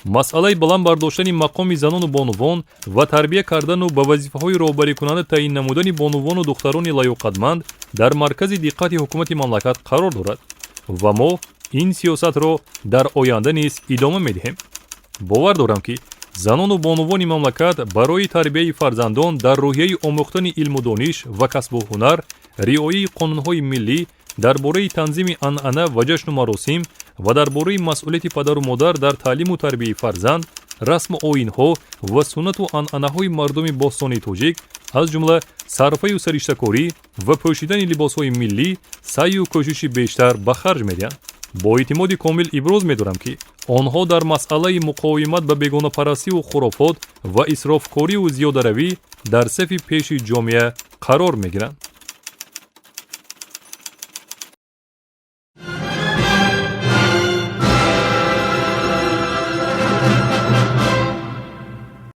Масъалаи баланд бардоштани мақоми занону бонувон ва тарбия кардану ба вазифаҳои роҳбарикунанда таъин намудани бонувону духтарони лаёқатманд дар маркази диққати ҳукумати мамлакат қарор дорад ва мо ин сиёсатро дар оянда низ идома медиҳем. Бовар дорам, ки занону бонувони мамлакат барои тарбияи фарзандон дар рӯҳияи омӯхтани илму дониш ва касбу ҳунар, риояи қонунҳои миллӣ дар бораи танзими анъана ва ҷашну маросим ва дар бораи масъулияти падару модар дар таълиму тарбияи фарзанд, расму оинҳо ва суннату анъанаҳои мардуми бостонии тоҷик, аз ҷумла сарфаю сариштакорӣ ва пӯшидани либосҳои миллӣ, саъю кӯшиши бештар ба харҷ медиҳанд. Бо эътимоди комил иброз медорам, ки онҳо дар масъалаи муқовимат ба бегонапарастиву хурофот ва исрофкорию зиёдаравӣ дар сафи пеши ҷомеа қарор мегиранд.